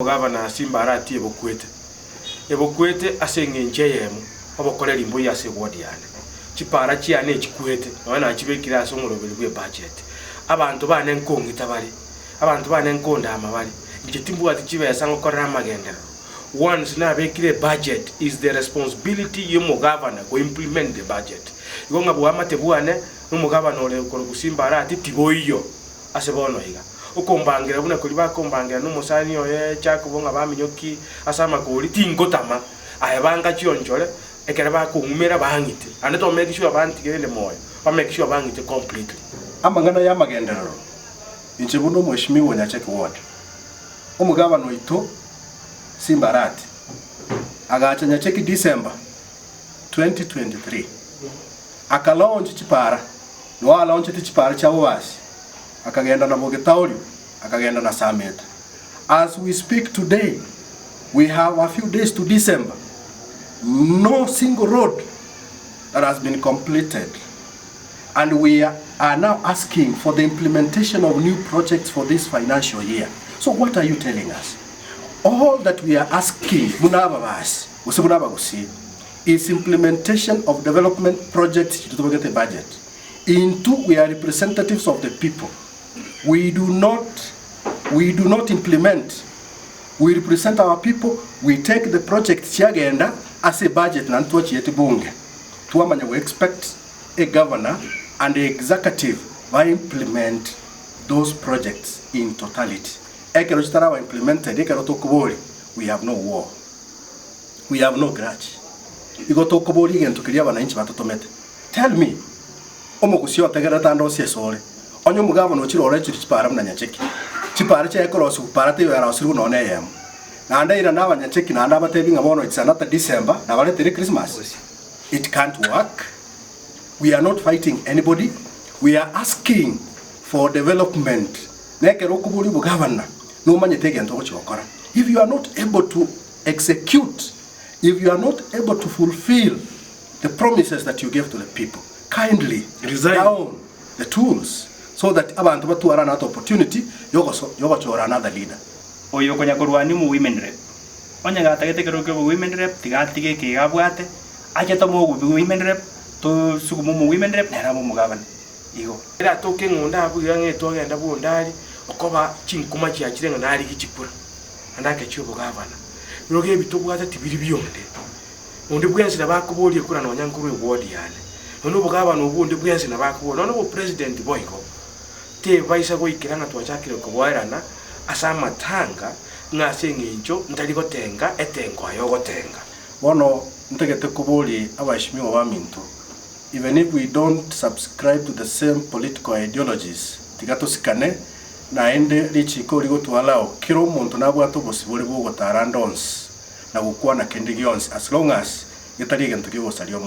Omogavana Simba Arati ebokwete. Ebokwete ase engencho eyemo, obokoreri mboiyo ase eward yane. Chipara chiane echikwete, nonya nachibekire ase omoroberi bw'ebudget. Abanto bane nkong'ita bare, abanto bane nkondama bare, inche timbwati chibesa ngokorera amagenderero. Once nabekire ebudget, is the responsibility y'omogavana go implement the budget. Igo ng'a boamate bwane nomogavana ore okorokwa Simba Arati tiboiyo. Ase bono iga, okombangera buna koria bakombangera nomosani oye Jakobo ng'a baminyokie ase amakori, tingotama. Aye banga chionchore, ekero bakong'umera bang'ite. Naende to make sure bantige rende moyo, ba make sure bang'ite completely. Amang'ana y'amagenderero, Inche buna omweshimiwa o Nyacheki Ward, omogabana oito Simba Arati agacha Nyacheki December 2023 aka launch chipara Noa alaunchete chipara chia Boasi, akagenda na Bogetaorio, akagenda na Sameta. As we speak today, we have a few days to December, no single road that has been completed and we are now asking for the implementation of new projects for this financial year. So what are you telling us? All that we are asking buna ababasi gose buna abagusii is implementation of development projects chiria tobegete budget intwe we are representatives of the people we do not we do not implement we represent our people we take the projects chiagenda ase ebudget naende twachieti bunge twamanya we expect a governor and the executive ba implement those projects in totality ekero chitaraba implemented ekero tokoboria we have no war. We have no grudge. Igo tokoboria egento keria abananchi batotomete. Tell me, omogusia otegererete ande onsi ase ore, onye omogabana ochire orochire chipara buna Nyacheki, chipara chiaye korosiwa para teiyo yarosirwe nonya neyemo. Naende airane abanyacheki naende abatebie ng'a bono it's another December nabareteire Christmas? It can't work. We are not fighting anybody, we are asking for development. Na ekero okoboria obogabana nomanyete egento ogochia gokora. If you are not able to execute if you are not able to fulfill the promises that you gave to the people kindly Resign. down the tools so that abanto batware another opportunity yogoso yogochora another leader. Oyo okonya korwania omo women rep. Onye gatagete ekerogo kia obo women rep tiga atige eke iga abwate, ache tome obo women rep, tosugume omo women rep nere abe omogabane. Igo. Eratoke eng'ondo abwo iga ng'a etwagenda bw'ondari, okoba chinkuma chiachire ng'a narigi chikura. naende agachia obogavana. Birobio ebi tobwate tibiri bionde. Onde bwensi nabo akoboria ekura nonya nkorwa eward yane. Nonya obogavana obwo onde bwensi nabo akoboria, nonya obopresident boigo, tebaisa goikera ng'a twachakire koboerana ase amatanga ng'a ase eng'encho ntari gotenga etengo aye ogotenga. Bono ntagete koboria abaheshimiwa baminto, even if we don't subscribe to the same political ideologies, tiga tosikane Naende richiiko rigotwalao kera omonto nabwate obosibore bw'ogotaara ande onsi na gokwana kende gionsi as long as getari egento ki'ogosaria omorembe.